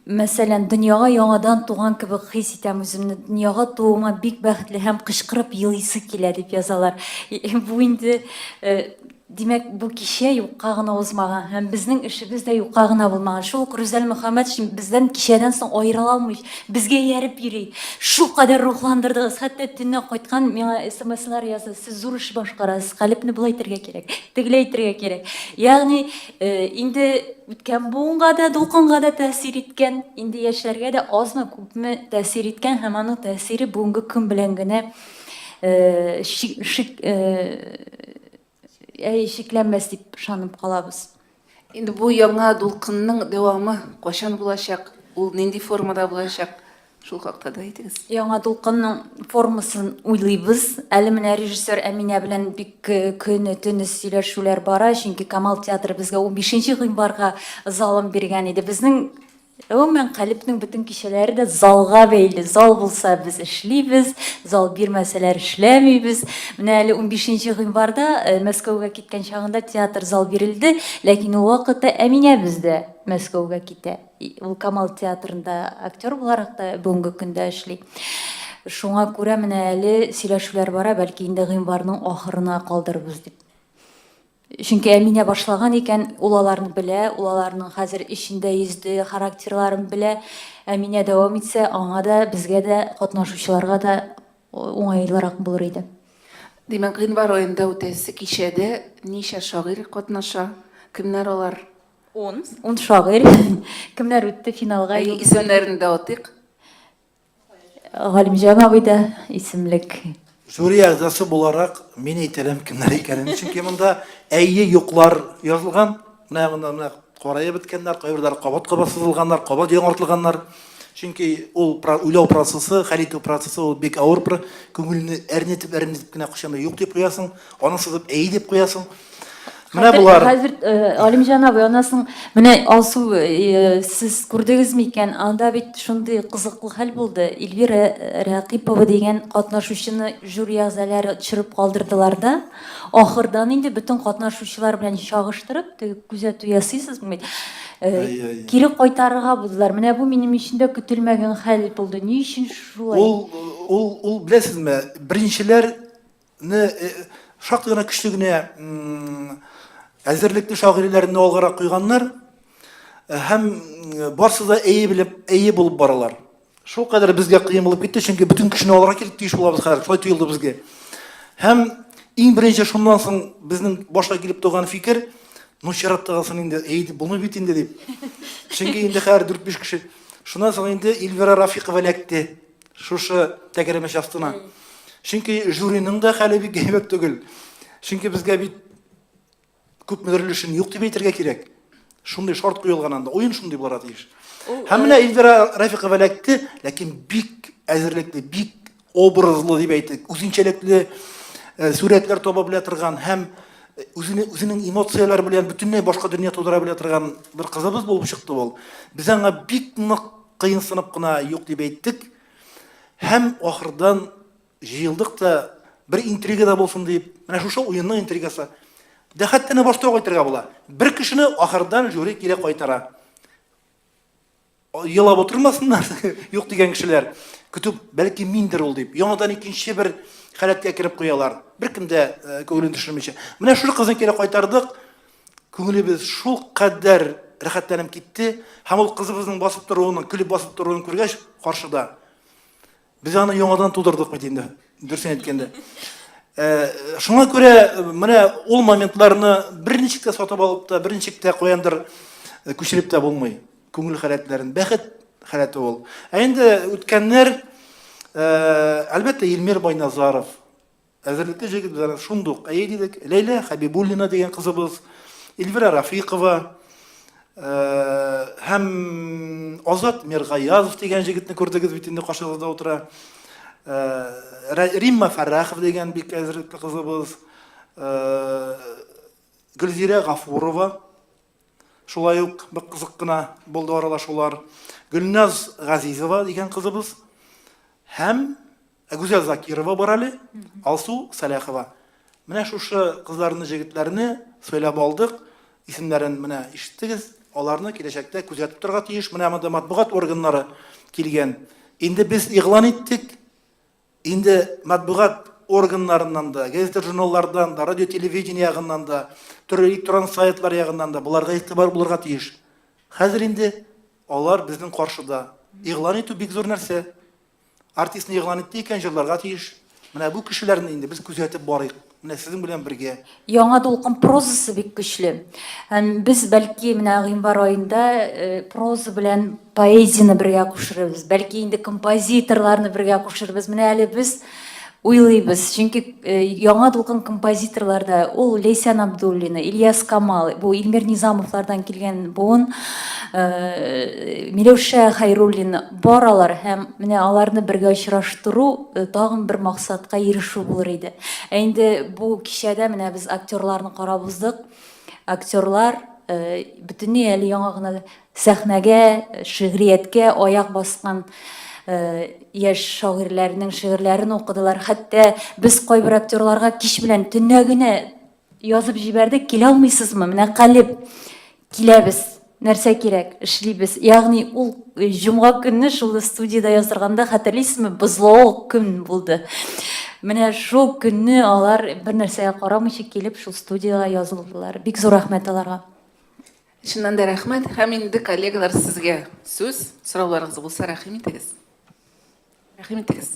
Мәсәлән, дөньяга яңадан туган кебек хис итәм үземне. Дөньяга тууыма бик бәхетле һәм кычкырып елыйсы килә дип язалар. Бу инде э, димәк, бу кичә юкка гына узмаган һәм безнең эшебез дә юкка гына булмаган. Шул ук Рүзәл Мөхәммәтшин бездән кичәдән соң аерыла алмый, безгә ияреп йөри. Шул кадәр рухландырдыгыз, хәтта төнлә кайткан миңа смслар язды. Сез зур эш башкарасыз, калебне болай итәргә кирәк. Тегеләй әйтергә кирәк. Ягъни, э, инде үткән буынга да, дулкынга да тәэсир иткән, инде яшьләргә дә азмы-күпме тәэсир иткән һәм аның тәэсире бүгенге көн белән генә э, шик, э, әй, шикләнмәс дип ышанып калабыз. Инде бу яңа дулкынның дәвамы кайчан булачак? Ул нинди формада булачак? Шул хакта да әйтегез. Яңа дулкынның формасын уйлыйбыз. Әле менә режиссер Әминә белән бик э, көне төне сөйләшүләр бара, чөнки Камал театры безгә 15 гыйнварга залын биргән иде. Безнең гомумән Калебнең бөтен кичәләре дә залга бәйле. Зал булса без эшлибез, зал бирмәсәләр эшләмибез. Менә әле 15 гыйнварда э, Мәскәүгә киткән чагында театр зал бирелде, ләкин ул вакытта Әминәбез дә Мәскәүгә китә. Ул Камал театрында актер буларак та бүгенге көндә эшли. Шуңа күрә менә әле сөйләшүләр бара, бәлки инде гыйнварның ахырына калдырырбыз дип. Чөнки Әминә башлаган икән, ул аларны белә, ул аларның хәзер эчендә йөзде, характерларын белә. Әминә дәвам итсә, аңа да, безгә дә, катнашучыларга да уңайлырак булыр иде. Димәк, гыйнвар аенда үтәсе кичәдә ничә шагыйрь катнаша? Кемнәр алар? Ун. Ун шагыйрь. Кемнәр үтте финалга? Әйе, исемнәрен дә атыйк. Галимҗан абый да исемлек. Жюри әгъзасы буларак мин әйтәләм кемнәр икәнен. Чөнки монда әйе юклар язылган. Менә монда менә караеп беткәннәр, кайберләре кабат-кабат сызылганнар, кабат яңартылганнар. Чөнки ул уйлау процессы, хәл итү процессы ул бик авыр, күңелне әрнетеп-әрнетеп кенә кайчанда юк дип куясың, аны сызып әйе дип куясың. Менә болар. Хәзер э, Алимҗан абый, аннан соң менә Алсу, э, сез күрдегезме икән, анда бит шундый кызыклы хәл булды. Эльвира Рәкыйпова дигән катнашучыны жюри әгъзалары төшереп калдырдылар да, ахырдан инде бөтен катнашучылар белән чагыштырып, теге күзәтү ясыйсыз бит, э, кире кайтарырга булдылар. Менә бу минем өчен дә көтелмәгән хәл булды. Ни өчен шулай? Ул, ул, ул беләсезме, беренчеләр Не шактый гына көчле генә әзерлекле шагыйрьләрне алгарак куйганнар һәм барсы да әйе белеп, әйе булып баралар. Шул кадәр безгә кыен булып китте, чөнки бөтен кешене алырга килеп тиеш булабыз хәзер, шулай тоелды безгә. Һәм иң беренче шуннан соң безнең башка килеп туган фикер, ну чираттагысын инде әйе дип булмый бит инде дип. Чөнки инде хәзер 4-5 кеше. Шуннан соң инде Эльвира Рафикова эләкте. Шушы тәгәрмәч астына. Чөнки жюриның да хәле бик әйбәт түгел. Чөнки безгә бит күпмедер өлешен юк дип әйтергә кирәк. Шундый шарт куелган анда. Уен шундый булырга тиеш. Һәм менә Эльвира Рафикова эләкте, ләкин бик әзерлекле, бик образлы дип әйтик, үзенчәлекле э, сурәтләр таба белә торган һәм э, үзене, үзенең эмоцияләре белән бөтенләй башка дөнья тудыра белә торган бер кызыбыз булып чыкты ул. Без аңа бик нык Кыенсынып кына юк дип әйттек. Һәм ахырдан җыелдык та бер интрига да булсын дип, менә шушы уенның интригасы. Дәхәттәне башта ук әйтергә була. Бер кешене ахырдан жюри кире кайтара. Елап утырмасыннар, юк дигән кешеләр. Көтеп, бәлки миндер ул дип, яңадан икенче бер халәткә кереп куялар. Беркем дә э, күңелен төшермичә. Менә шушы кызны кире кайтардык. Күңелебез шул кадәр рәхәтләнеп китте һәм ул кызыбызның басып торуын, көлеп басып торуын күргәч, каршыда без аны яңадан тудырдык бит инде, дөресен әйткәндә. Э, шуңа күрә э, менә ул моментларны берничек тә сатып алып та, берничек тә каяндыр э, күчереп тә булмый. Күңел халәтләрен, бәхет халәте ул. Ә инде үткәннәр, әлбәттә, Илмир Байназаров, Әзерлекле җегет без аны шундук әйе дидек. Ләйлә Хәбибуллина дигән кызыбыз, Эльвира Рафикова э, һәм Азат Миргаязов дигән җегетне күрдегез бит инде каршыгызда утыра. Э, Римма Фәррахов дигән бик әзерлекле кызыбыз, э, Гөлзирә Гафурова шулай ук бик кызык кына булды аралашулар. Гөлназ Газизова дигән кызыбыз һәм Ә Гүзәл Закирова бар әле, Алсу Сәләхова. Менә шушы кызларны, җегетләрне сайлап алдык. Исемнәрен менә ишеттегез. Аларны киләчәктә күзәтеп торырга тиеш. Менә монда матбугат органнары килгән. Инде без игълан иттек. Инде матбугат органнарыннан да, газета-журналлардан да, радио-телевидение ягыннан да, төрле электрон сайтлар ягыннан да боларга игътибар булырга тиеш. Хәзер инде алар безнең каршыда. Игълан итү бик зур нәрсә. Артистны игълан итте икән, җырларга тиеш. Менә бу кешеләрне инде без күзәтеп барыйк. Менә сезнең белән бергә. Яңа дулкын прозасы бик көчле. Һәм без бәлки менә гыйнвар аенда э, проза белән поэзияне бергә кушырбыз. Бәлки инде композиторларны бергә кушырбыз. Менә әле без уйлыйбыз. Чөнки яңа дулкын композиторлар да ул Ләйсән Абдуллина, Ильяс Камал, бу Илмир Низамовлардан килгән буын, Миләүшә Хәйруллина бар алар һәм менә аларны бергә очраштыру тагын бер максатка ирешү булыр иде. Ә инде бу кичәдә менә без актерларны карап уздык. Актерлар бөтенләй әле яңа гына сәхнәгә, шигърияткә аяк баскан яшь шагыйрьләрнең шигырьләрен укыдылар. Хәтта без кайбер актерларга кич белән төнлә генә язып җибәрдек, килә алмыйсызмы? Менә калеб киләбез, нәрсә кирәк, эшлибез. Ягъни ул җомга көнне шул студиядә яздырганда, хәтерлисезме, бозлавык көн булды. Менә шул көнне алар бер нәрсәгә карамыйча килеп шул студиягә язылдылар. Бик зур рәхмәт аларга. Чыннан да рәхмәт. Һәм инде, коллегалар, сезгә сүз. Сорауларыгыз булса, рәхим итегез. Рәхим итегез.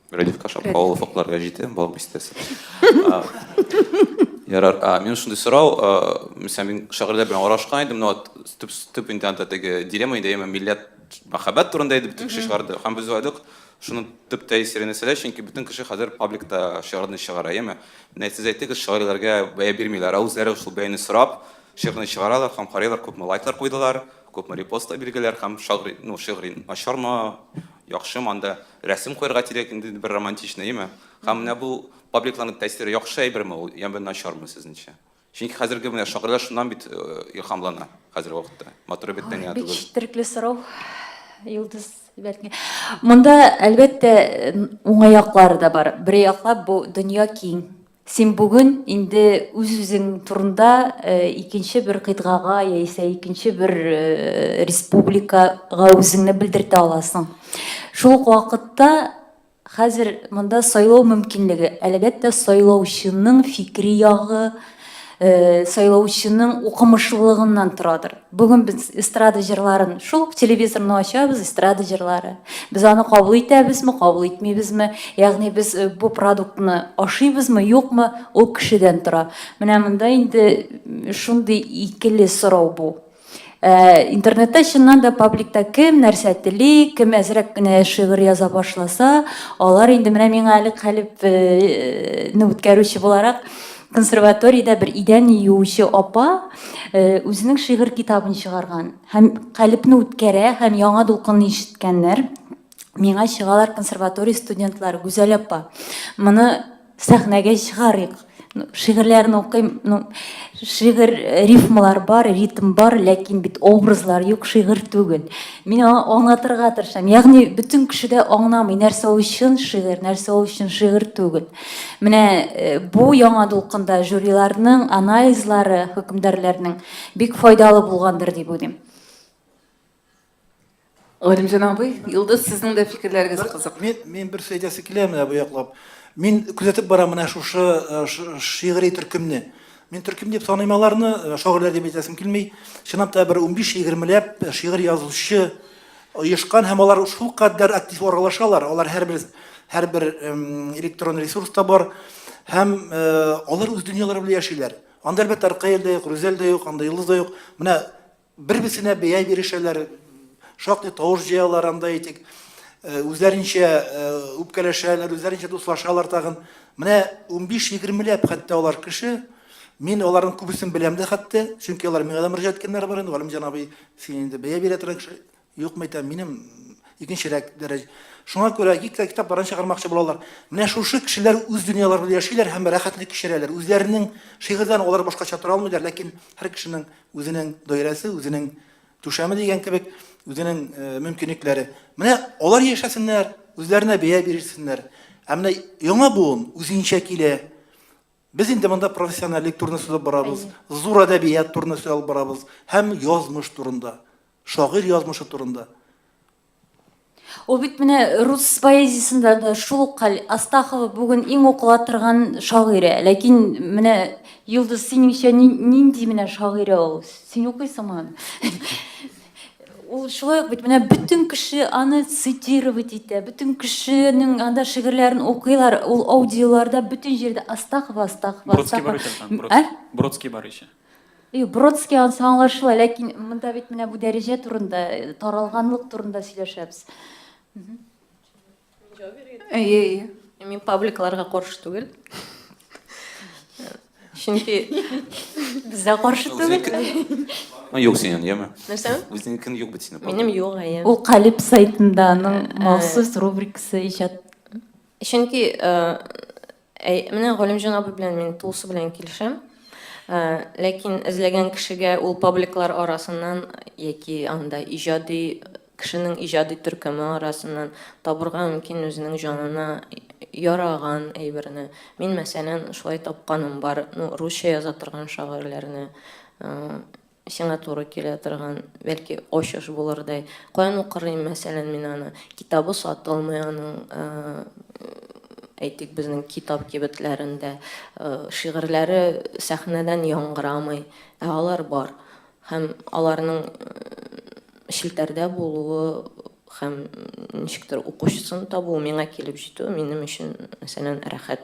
Рәдиф Кашапов, авыл офыклар гәҗите, Балык Бистәсе. Ярар, мин шундый сорау, мәсәлән, мин шагыйрьләр белән аралашкан идем, но төп, төп инде анда теге дилемма инде, яме милләт мәхәббәт турында иде, бөтен кеше чыгарды. Һәм без уйладык, шуның төп тәэсире нәрсәдә, чөнки бөтен кеше хәзер пабликта шигырьне чыгара, яме. Менә сез әйттегез, шагыйрьләргә бәя бирмиләр, ә үзләре шул бәяне сорап, шигырьне чыгаралар һәм карыйлар, күпме лайклар куйдылар, Күпме репостлар биргәләр һәм шагыйрь, ну, шигъри начармы, яхшымы, анда рәсем куярга кирәк инде бер романтичный, әйеме? Һәм менә бу пабликларның тәэсире яхшы әйберме ул, яме начармы сезнеңчә? Чөнки хәзерге менә шагыйрьләр шуннан бит илһамлана хәзерге вакытта. Матур әйбәттән генә Бик түгел. четерекле сорау, Йолдыз бәлки. Монда, әлбәттә, уңай яклары да бар. Бер яклап бу дөнья киң. Син бүген инде үз-үзең турында икенче бер кыйтгага яисә икенче бер республикага үзеңне белдертә аласың. Шул ук вакытта хәзер монда сайлау мөмкинлеге, әлбәттә, сайлаучының фикри ягы, сайлаучының укымышлылыгыннан торадыр. Бүген без эстрада җырларын шул ук телевизорны ачабыз, эстрада җырлары. Без аны кабул итәбезме, кабул итмибезме? Ягъни без э, бу продуктны ашыйбызмы, юкмы, ул кешедән тора. Менә монда инде шундый икеле сорау бу. Э, интернетта чыннан да пабликта кем нәрсә тели, кем әзрәк кенә шигырь яза башласа, алар инде менә миңа әле калебне үткәрүче буларак консерваториядә бер идән юучы апа э, үзенең шигырь китабын чыгарган һәм калебне үткәрә һәм яңа дулкынны ишеткәннәр. Миңа чыгалар консерватория студентлары, Гүзәл апа, моны сәхнәгә чыгарыйк. Ну, шигырьләрен укыйм, ну, шигырь э, рифмалар бар, ритм бар, ләкин бит образлар юк, шигырь түгел. Мин аңа аңлатырга тырышам. Ягъни бөтен кеше дә аңламый, нәрсә ул чын шигырь, нәрсә ул чын шигырь түгел. Менә э, бу яңа дулкында жюриларның анализлары, хөкемдарларның бик файдалы булгандыр дип уйлыйм. Галимҗан абый, Йолдыз, сезнең дә фикерләрегез кызык. Мин, мин бер сүз әйтәсе килә менә бу яклап. Мин күзәтеп барам менә шушы э, шигъри төркемне. Мин төркем дип саныйм аларны, э, шагыйрьләр дип әйтәсем килми. Чынлап та бер 15-20ләп э, шигырь язучы оешкан һәм алар шулкадәр актив аралашалар. Алар һәрбер һәрбер электрон ресурста бар һәм алар үз дөньялары белән яшиләр. Анда әлбәттә Ркаил дә юк, Рүзәл дә юк, анда Йолдыз да юк. Менә Бер-берсенә бәя бирешәләр, шактый тавыш җыялар анда әйтик. Э, үзләренчә э, үпкәләшәләр, үзләренчә дуслашалар тагын. Менә 15-20ләп хәтта алар кеше. Мин аларның күбесен беләм дә хәтта, чөнки алар миңа да мөрәҗәгать иткәннәр бар инде. Галимҗан абый, син инде бәя бирә торган кеше. Юк, мәйтәм, минем икенчерәк дәрәҗә. Шуңа күрә гитлер китапларын чыгармакчы булалар. Менә шушы кешеләр үз дөньялары белән яшиләр һәм рәхәтлек кичерәләр. Үзләренең шигырьдән алар башкача тора алмыйлар, ләкин һәр кешенең Үзенең даирәсе, үзенең түшәме дигән кебек, үзенең э, мөмкинлекләре. Менә алар яшәсеннәр, үзләренә бәя бирсеннәр. Ә менә яңа буын үзенчә килә. Без инде монда профессиональлек турында сүз алып барабыз, зур әдәбият турында сүз алып барабыз һәм язмыш турында, шагыйрь язмышы турында. Ул бит менә рус поэзиясендә дә шул ук хәл. Астахова бүген иң укыла торган шагыйрә. Ләкин менә Йолдыз, синеңчә нинди менә шагыйрә ул? Син укыйсыңмы аны? Ул шулай ук бит менә бөтен кеше аны цитировать итә, бөтен кешенең анда шигырьләрен укыйлар, ул аудиоларда бөтен җирдә Астахова, Астахова, Бродский бар икән, Ә? Бродский бар ичә. Юк, Бродский ансы аңлашыла, ләкин монда бит менә бу дәрәҗә турында, таралганлык турында сөйләшәбез. Әйе, әйе. Мин пабликларга каршы түгел. Чөнки без дә каршы түгел. Юк синең, яме. Нәрсә? Үзеңнекен юк бит синең. Минем юк, әйе. Ул Калеб сайтында аның махсус рубрикасы иҗат. Чөнки менә Галимҗан абый белән мин тулысы белән килешәм. Ләкин эзләгән кешегә ул пабликлар арасыннан яки анда иҗади кешенең иҗади төркеме арасыннан табырга мөмкин үзенең җанына яраган әйберне. Мин, мәсәлән, шулай тапканым бар, ну, русча яза торган шагыйрьләрне, сиңа туры килә торган, бәлки, ачыш булырдай. Каян укырыйм, мәсәлән, мин аны? Китабы сатылмый аның, әйтик, безнең китап кибетләрендә, шигырьләре сәхнәдән яңгырамый, ә алар бар. Һәм аларның челтәрдә булуы һәм ничектер укучысын табуы, миңа килеп җитүе минем өчен, мәсәлән, рәхәт.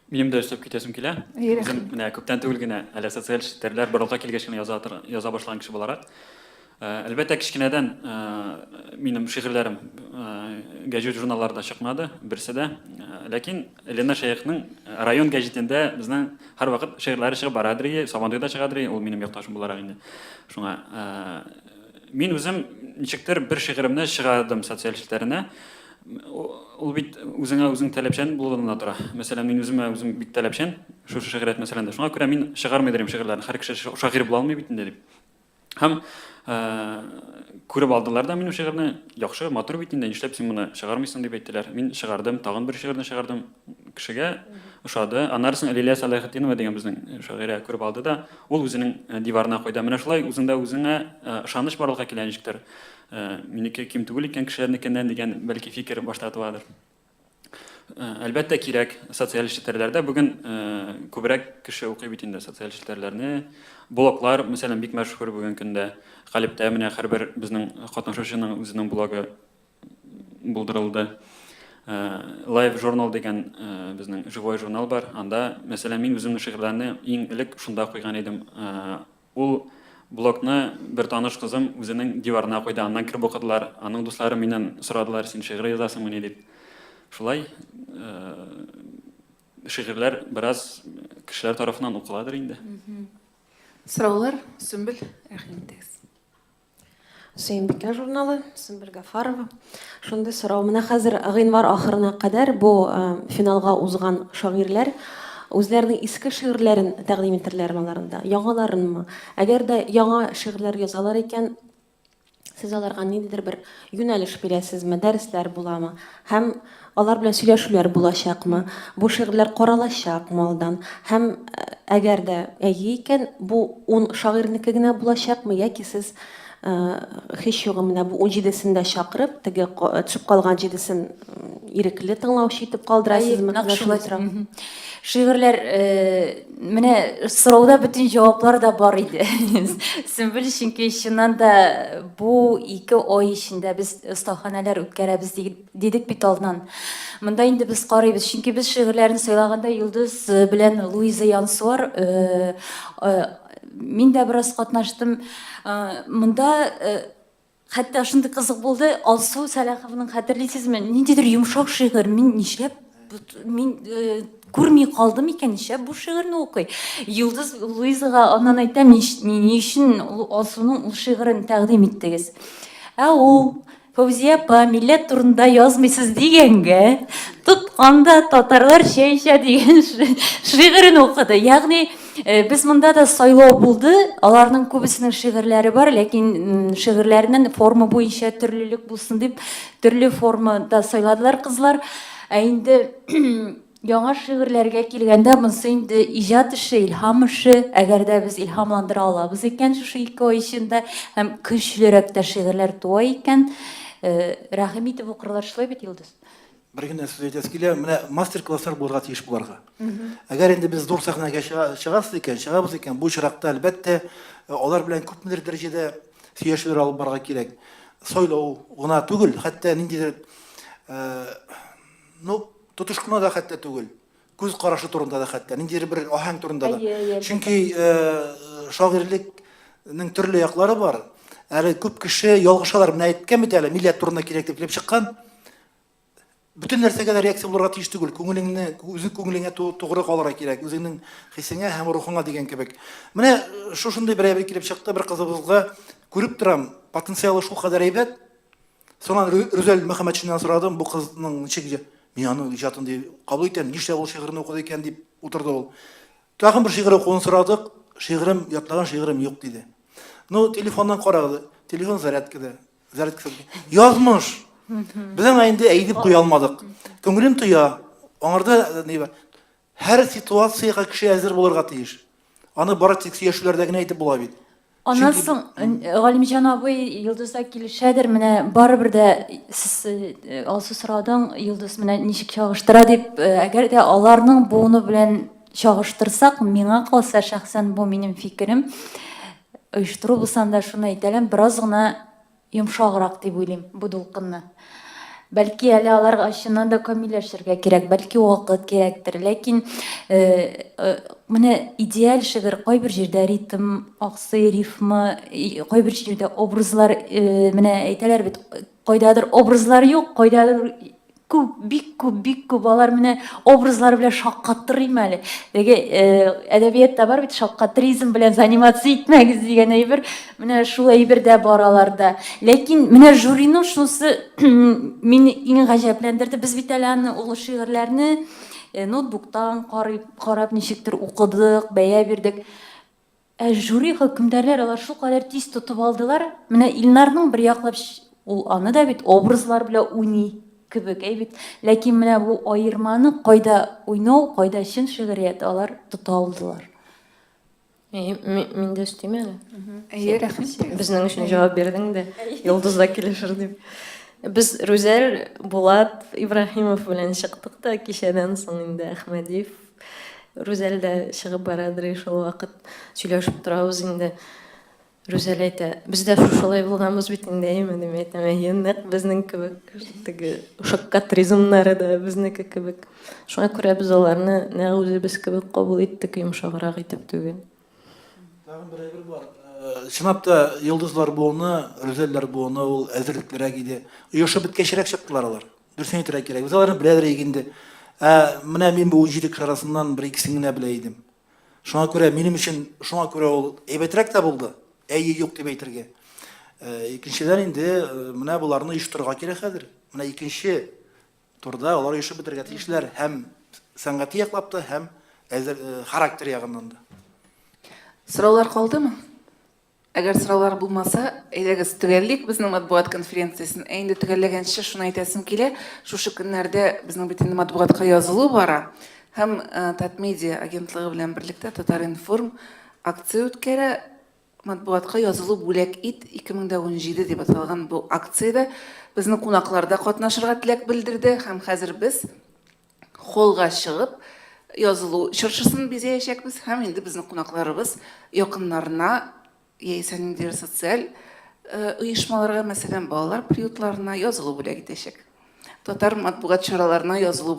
Минем дә өстәп китәсем килә. Үзем менә күптән түгел генә әле социаль челтәрләр барлыкка килгәч кенә яза, яза башлаган кеше буларак, әлбәттә, кечкенәдән минем шигырьләрем гәҗит журналларда чыкмады, берсе дә. Ләкин Лена Шәехның район гәҗитендә безнең һәрвакыт шигырьләре чыгып барадыр ие, Сабантуйда чыгадыр ие, ул минем якташым буларак инде. Шуңа мин үзем ничектер бер шигыремне чыгардым социаль челтәренә. Ул бит үзеңә үзең таләпчән булудан да тора. Мәсәлән, мин үземә үзем бик таләпчән, шушы шигърият мәсәләндә. Шуңа күрә мин чыгармыйдыр идем шигырьләрне. Һәр кеше шагыйрь була алмый бит инде дип. Һәм күреп алдылар да минем шигырьне. Яхшы, матур бит инде, нишләп син моны чыгармыйсың дип әйттеләр. Мин чыгардым, тагын бер шигырьне чыгардым. Кешегә ошады. Аннары соң Лилия Сәләхетдинова дигән безнең шагыйрә күреп алды да, ул үзенең диварына куйды. Менә шулай үзеңдә үзеңә ышаныч барлыкка килә ничектер. Минеке ким түгел икән кешеләрнекеннән дигән бәлки фикер башта туадыр. Әлбәттә, кирәк социаль челтәрләрдә бүген күбрәк кеше укый бит инде социаль челтәрләрне. Блоглар, мәсәлән, бик мәшһүр бүген көндә. Калебтә менә һәрбер безнең катнашучының үзенең блогы булдырылды. Live журнал дигән безнең живой журнал бар. Анда, мәсәлән, мин үземнең шигырьләрне иң элек шунда куйган идем. Ул блогны бер таныш кызым үзенең диварына куйды, аннан кереп укыдылар. Аның дуслары миннән сорадылар, син шигырь язасыңмыни дип. Шулай шигырьләр бераз кешеләр тарафыннан укыладыр инде. Сораулар, Сөмбел, рәхим итегез. Сөембикә журналы, Сөмбел Гафарова. Шундый сорау. Менә хәзер гыйнвар ахырына кадәр бу финалга узган шагыйрьләр үзләренең иске шигырьләрен тәкъдим итерләрме аларында, яңаларынмы? Әгәр дә яңа шигырьләр язалар икән, сез аларга ниндидер бер юнәлеш бирәсезме, дәресләр буламы? Һәм алар белән сөйләшүләр булачакмы? Бу шигырьләр каралачакмы алдан? Һәм әгәр дә әйе икән, бу ун шагыйрьнеке генә булачакмы яки сез һич югы менә бу унҗидесен дә чакырып, теге төшеп калган җидесен ирекле тыңлаучы итеп калдырасызмы? Нәкъ шулай. Шигырьләр, менә сорауда бөтен җаваплар да бар иде. Сөмбел, чөнки чыннан да бу ике ай эчендә без остаханәләр үткәрәбез дидек бит алдан. Монда инде без карыйбыз, чөнки без шигырьләрне сайлаганда Йолдыз белән Луиза Янсуар, мин дә бераз катнаштым. Монда хәтта шундый кызык булды, Алсу Сәлахованың хәтерлисезме, ниндидер йомшак шигырь, мин нишләп мин күрми калдым икән, нишләп бу шигырьне укый? Йолдыз Луизага аннан әйтәм, ни өчен Алсуның ул шигырен тәкъдим иттегез? Ә ул Фәүзия апа, милләт турында язмыйсыз дигәнгә, тоткан да татарлар чәй эчә дигән шигырен укыды. Ягъни э, без монда да сайлау булды, аларның күбесенең шигырьләре бар, ләкин шигырьләренең форма буенча төрлелек булсын дип, төрле формада сайладылар кызлар. Ә инде Яңа шигырьләргә килгәндә, монысы инде иҗат эше, илһам эше. Әгәр дә без илһамландыра алабыз икән шушы ике ай эчендә һәм көчлерәк тә шигырьләр туа икән, э, рәхим итеп укырлар шулай бит, Йолдыз? Бер генә сүз әйтәсе килә, менә мастер-класслар булырга тиеш боларга. Әгәр инде без зур сәхнәгә чыгасыз икән, чыгабыз икән, бу очракта, әлбәттә, алар белән күпмедер дәрәҗәдә сөйләшүләр алып барырга кирәк. Сайлау гына түгел, хәтта ниндидер, э, ну, Тотыш кына да хәтта түгел, күз карашы турында да хәтта, ниндидер бер аһәң турында да. Чөнки э, шагыйрьлекнең төрле яклары бар. Әле күп кеше ялгышалар. Менә әйткән бит әле, милләт турында кирәк дип килеп чыккан. Бөтен нәрсәгә дә реакция булырга тиеш түгел. Күңелеңне, үзең күңелеңә тугры калырга кирәк, үзеңнең хисеңә һәм рухыңа дигән кебек. Менә э, шушындый бер әйбер килеп чыкты, бер кызыбызга күреп торам, потенциалы шулкадәр әйбәт. Соңыннан Рүзәл Мөхәммәтшиннән сорадым, бу кызның ничек иҗат, мин аның иҗатын ди кабул итәм, нишләп ул шигырен укыды икән дип утырды ул. Тагын бер шигырь укуын сорадык, шигырем, ятлаган шигырем юк диде. Ну, телефоннан карагыз, телефон зарядкада. Зарядкасы. Язмыш. Без аңа инде әйдеп куя алмадык. Күңелем тоя. Аңарда э, ни бар? Һәр ситуациягә кеше әзер булырга тиеш. Аны бары тик сөйләшүләрдә генә әйтеп була бит. Аннан соң э, Галимҗан абый Йолдыз да килешәдер, менә барыбер дә сез э, Алсу сорадың, Йолдыз менә ничек чагыштыра дип, әгәр дә аларның буыны белән чагыштырсак, миңа калса шәхсән бу минем фикерем, Оештыру булсам да шуны әйтә алам, бераз гына йомшаграк дип уйлыйм бу дулкынны. Бәлки әле аларга чыннан да камилләшергә кирәк, бәлки вакыт кирәктер. Ләкин э, э, менә идеаль шигырь кайбер җирдә ритм аксый, рифма, кайбер җирдә образлар, э, менә әйтәләр бит, кайдадыр образлар юк, кайдадыр Күп, бик күп, бик күп. Алар менә образлары белән шаккаттырыйм әле. Теге э, әдәбиятта бар бит шаккатыризм белән заниматься итмәгез дигән әйбер. Менә шул әйбер дә бар аларда. Ләкин менә жюриның шунысы мине иң гаҗәпләндерде. Без бит әле аны ул шигырьләрне э, ноутбуктан карый, карап ничектер укыдык, бәя бирдек. Ә жюри хөкемдарлар алар шулкадәр тиз тотып алдылар. Менә Илнарның бер яклап ул аны да бит образлар белән уйный кебек, әй бит. Ләкин менә бу аерманы кайда уйнау, кайда чын шигърият алар тота алдылар. Мин дә өстим әле. Әйе, рәхмәт. Безнең өчен җавап бирдең дә. Йолдыз да килешер дип. Без Рүзәл Булат Ибраһимов белән чыктык та кичәдән соң инде Әхмәдиев Рүзәл дә чыгып барадыр шул вакыт сөйләшеп торабыз инде. Рүзәл әйтә, без дә шушылай булганбыз бит инде, әйеме, дим, әйтәм, әйе, нәкъ безнең кебек, теге шаккатризмнары да безнеке кебек. Шуңа күрә без аларны нәкъ үзебез кебек кабул иттек, йомшаграк итеп түгел. Тагын бер әйбер бар. Э, чынлап та йолдызлар буыны, Рүзәлләр буыны ул әзерлеклерәк иде. Оешып беткәчрәк чыктылар алар. Дөресен әйтергә кирәк. Без аларны беләдер идек инде. Ә менә мин бу 17 кеше арасыннан бер икесен генә белә идем. Шуңа күрә минем өчен шуңа күрә ул әйбәтрәк тә булды. Әйе, юк дип әйтергә. Э, икенчедән инде э, менә боларны оештырырга кирәк хәзер. Менә икенче турда алар оешып бетергә тиешләр һәм сәнгати яклап та, һәм әзер э, характер ягыннан да. Сораулар калдымы? Әгәр сораулар булмаса, әйдәгез төгәллик безнең матбугат конференциясен. Ә инде төгәлләгәнче шуны әйтәсем килә, шушы көннәрдә безнең бит инде матбугатка язылу бара һәм э, Татмедиа агентлыгы белән берлектә Татар-информ акция үткәрә. Матбугатка язылу бүләк ит 2017 дип аталган бу акциядә безнең кунаклар да катнашырга теләк белдерде һәм хәзер без холлга чыгып, язылу чыршысын бизәячәкбез һәм инде безнең кунакларыбыз якыннарына яисә ниндидер социаль э, оешмаларга, мәсәлән, балалар приютларына язылу бүләк итәчәк. Татар матбугат чараларына язылу.